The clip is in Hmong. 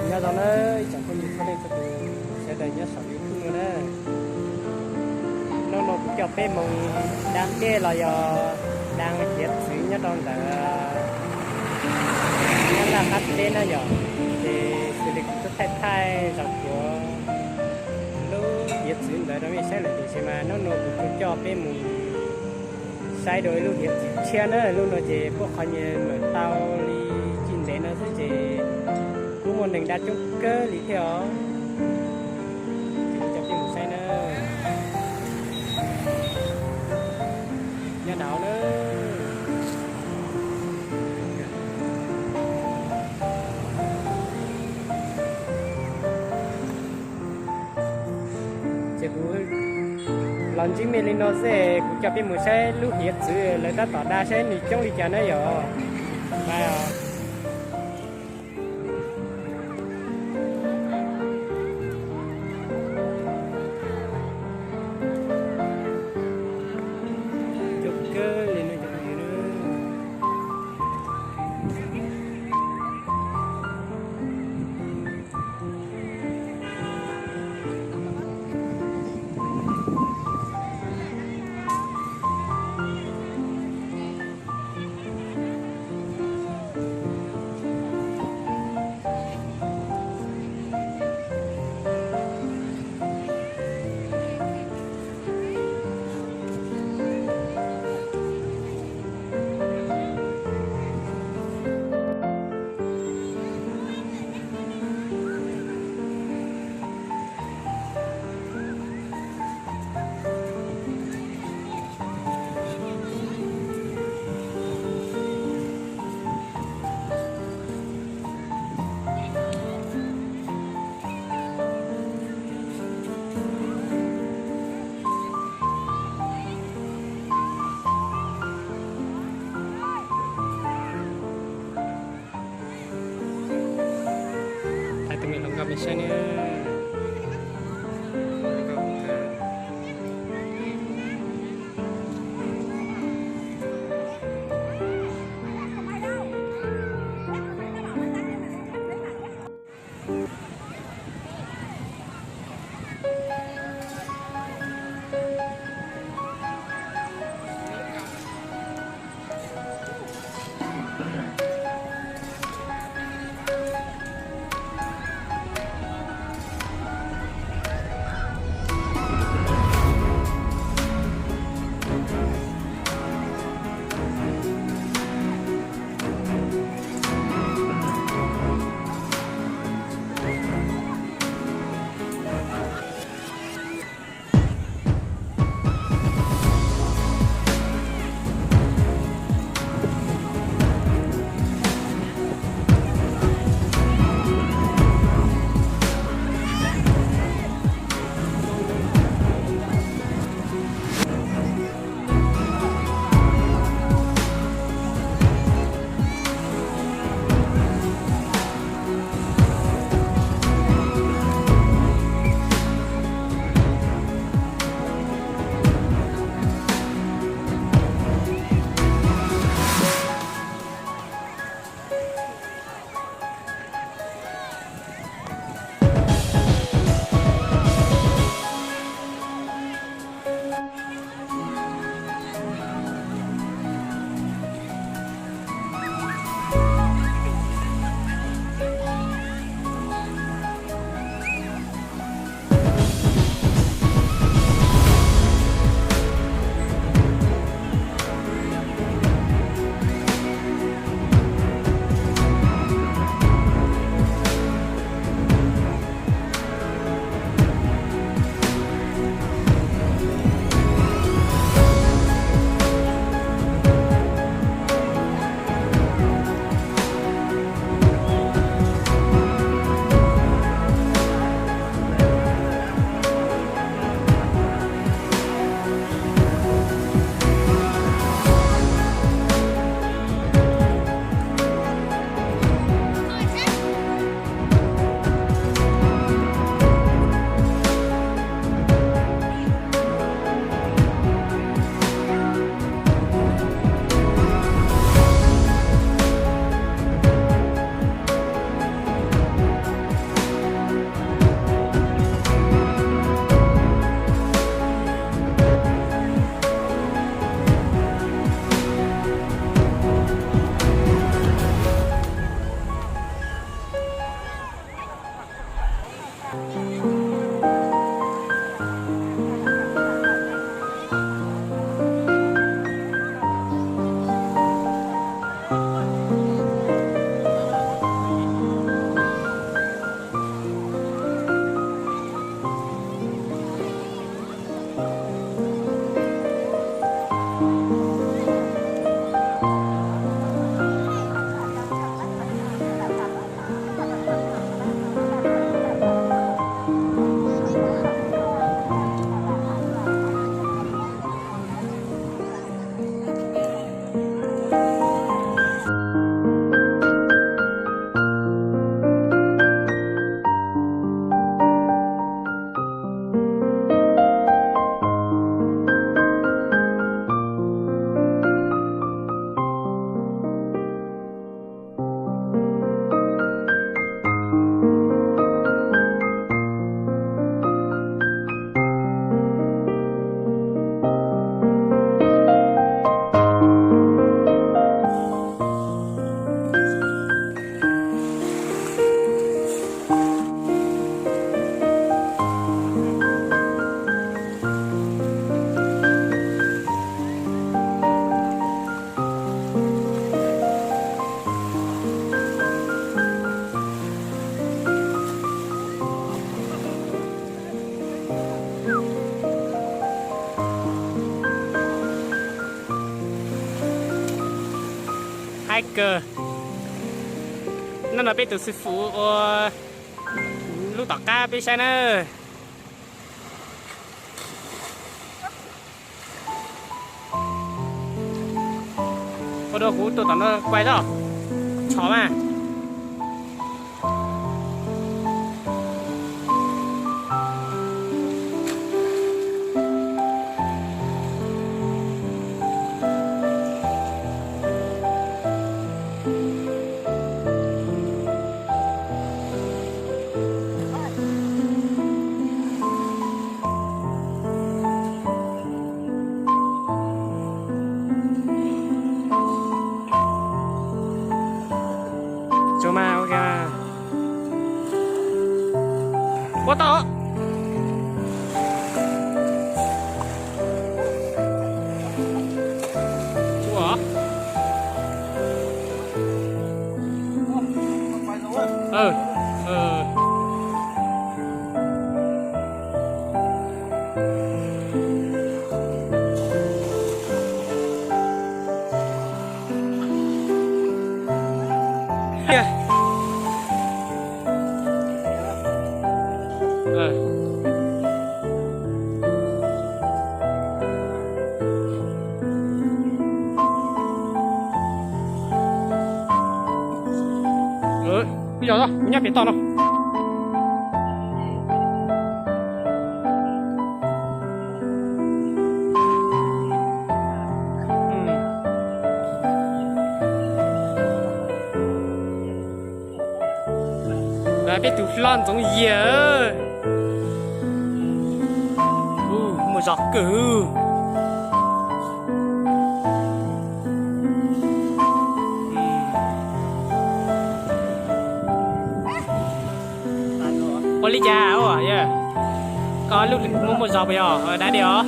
Nyob zoo na ib tsoom phooj ywg txhua leej txhua tus sawv daws nyob saum YouTube no na. Hnub no kuv coj peb mus da dej los yog da hiav txwv nyob rau ntawm Nyab Laj qab teb na yom. Ces xws li kuv twb thaij thaij zog kuv lub hiav txwv ntawd rau mej saib lawm tiam sis mas hnub no kuv kuj coj peb mus saib dua ib lub hiav txwv tshiab na. Lub no ces puab qhov nyias mam tau li tsis ntev no xwb ces kuj muaj neeg da coob kawg li thiab os. Ces kuv coj peb mus saib na. Nyob daud na. Ces kuv los ntsib mej li no xwb, kuv coj peb mus saib lub hiav txwv lawv tab tom da saib nws coob li cas na yom. Thaij tus me hluas nkauj me saib na. Hnub no peb tus xib fwb ua lub tom qab peb saib na. Ua rau kuv tus tom no quay tso. Tshov mas. Tsuag mas, ok. Ua tau. Ua. Kuv yog kuv nyob pem toj no. Peb tus hlob Ntxoov Yias. Muaj zog kawg. Ua li cas, koj lub muaj muaj zog puas yog? Dab di os.